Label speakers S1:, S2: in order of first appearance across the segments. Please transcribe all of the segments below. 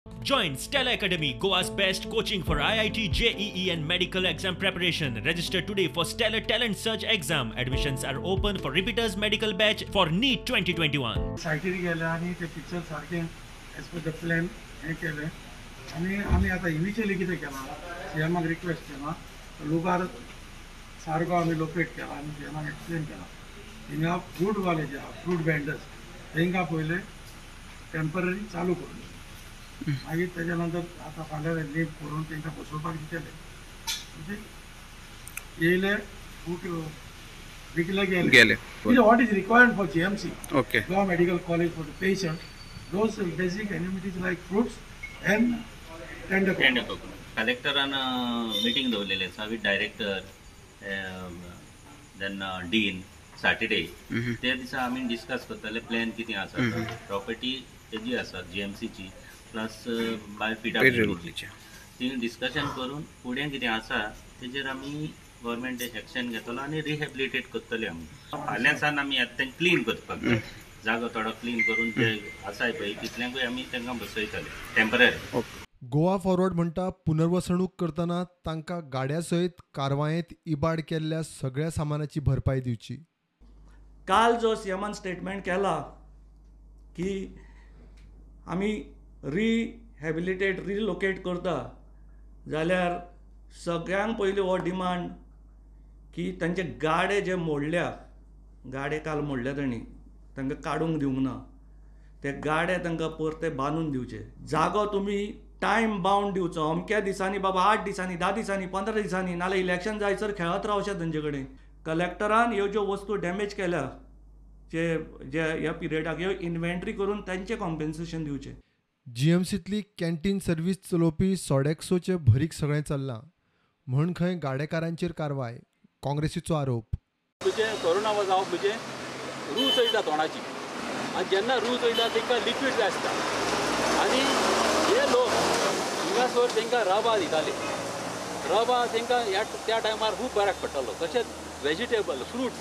S1: Join Stella Academy, Goa's best coaching for IIT, JEE and medical exam preparation. Register today for Stellar Talent Search exam. Admissions are open for repeaters medical batch for NEET 2021.
S2: सायटीर गेले आनी ते picture सारकें as per the plan हें केलें आनी आमी आतां initially कितें केलां, सीएमाक रिक्वेस्ट केलां, लुगार सारको आमी लोकेट केला आनी सीएमाक एक्सप्लेन केलां हिंगा फ्रूटवाले जे आहा फ्रूट वेंडर्स तेंकां पयले टेम्पररी चालू करून मागीर तेच्या नंतर आतां फाल्यां लीव करून तेंकां बसोवपाक दितले, म्हणजे येयले फ्रूट विकले गेले. What is required for GMC,
S3: okay,
S2: Goa Medical College for the patient, those basic amenities like fruits and tender
S4: coconut. कलेक्टरान meeting दवरलेली आसा with director then dean Saturday. त्या दिसा आमी डिस्कस करतले प्लॅन कितें आसा, प्रॉपर्टी तेजी आसा जीएमसीची प्लस बाय पीडब्ल्यूडीची, ती डिस्कशन करून फुडें कितें आसा तेजेर आमी गव्हर्मेंट एक्शन घेतलो आनी रिहेबिलिटेट करतले आमी. फाल्यां सावन आमी आतां तें क्लीन करपाक जाय, जागो थोडो क्लीन करून जे आसाय पळय तितल्यांकूय आमी तांकां बसयतले टेम्पररी.
S5: गोवा फॉरवर्ड म्हणटा पुनर्वसणूक करतना तांकां गाड्या सयत कारवायेंत इबाड केल्ल्या सगळ्या सामानाची भरपाय दिवची.
S6: काल जो सीएमान स्टेटमेंट केला की आमी रिहॅबिलिटेट रिलोकेट करता, जाल्यार सगळ्यांक पयलीं हो डिमांड की तांचे गाडे जे मोडल्या, गाडे काल मोडल्या तांणी, तांकां काडूंक दिवंक ना, ते गाडे तांकां परते बांदून दिवचे. जागो तुमी टायम बावंड दिवचो, अमक्या दिसांनी बाबा 8 दिसांनी 10 दिसांनी 15 दिसांनी, नाल्यार इलेक्शन जायसर खेळत रावशे तांचे कडेन. कलेक्टरान ह्यो ज्यो वस्तू डॅमेज केल्या जे जे ह्या पिरियडाक ह्यो इन्व्हेंटरी करून तांचें कॉम्पेन्सेशन दिवचें.
S5: जीएमसींतली कॅन्टीन सर्वीस चलोवपी सोडेक्सोचे भरीक सगळें चल्लां म्हण खंय गाडेकारांचेर कारवाय, काँग्रेसीचो आरोप.
S7: म्हणजे कोरोना जावप म्हणजे रूच वयता तोंडाची, आनी जेन्ना रूच वयता तांकां लिक्वीड जाय आसता, आनी हे लोक हिंगासर तांकां रवा दिताले, रवा तांकां ह्या त्या टायमार खूब बऱ्याक पडटालो, तशेंच वेजिटेबल फ्रुट्स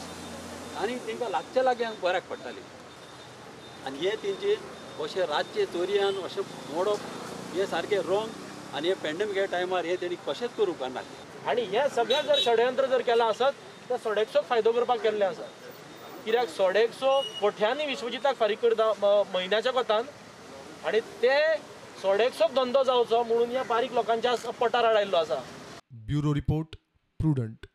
S7: आनी तांकां लागच्या लागीं बऱ्याक पडटाले. आनी हे तेंचे अशें रातचे चोरयान अशें मोडप हें सारकें रोंग, आनी हे पॅन्डेमिका टायमार हें तेणी कशेंच करूंक ना.
S8: आनी हें सगळें जर षडयंत्र जर केलां आसत तर सोडेक्सोक फायदो करपाक केल्लें आसा, कित्याक सोडेक्सो कोठ्यांनी विश्वजिताक फारीक करता म्हयन्याच्या कोतान, आनी ते सोडेक्सोक धंदो जावचो म्हणून ह्या बारीक लोकांच्या पटार आडायल्लो आसा.
S5: Bureau report, Prudent.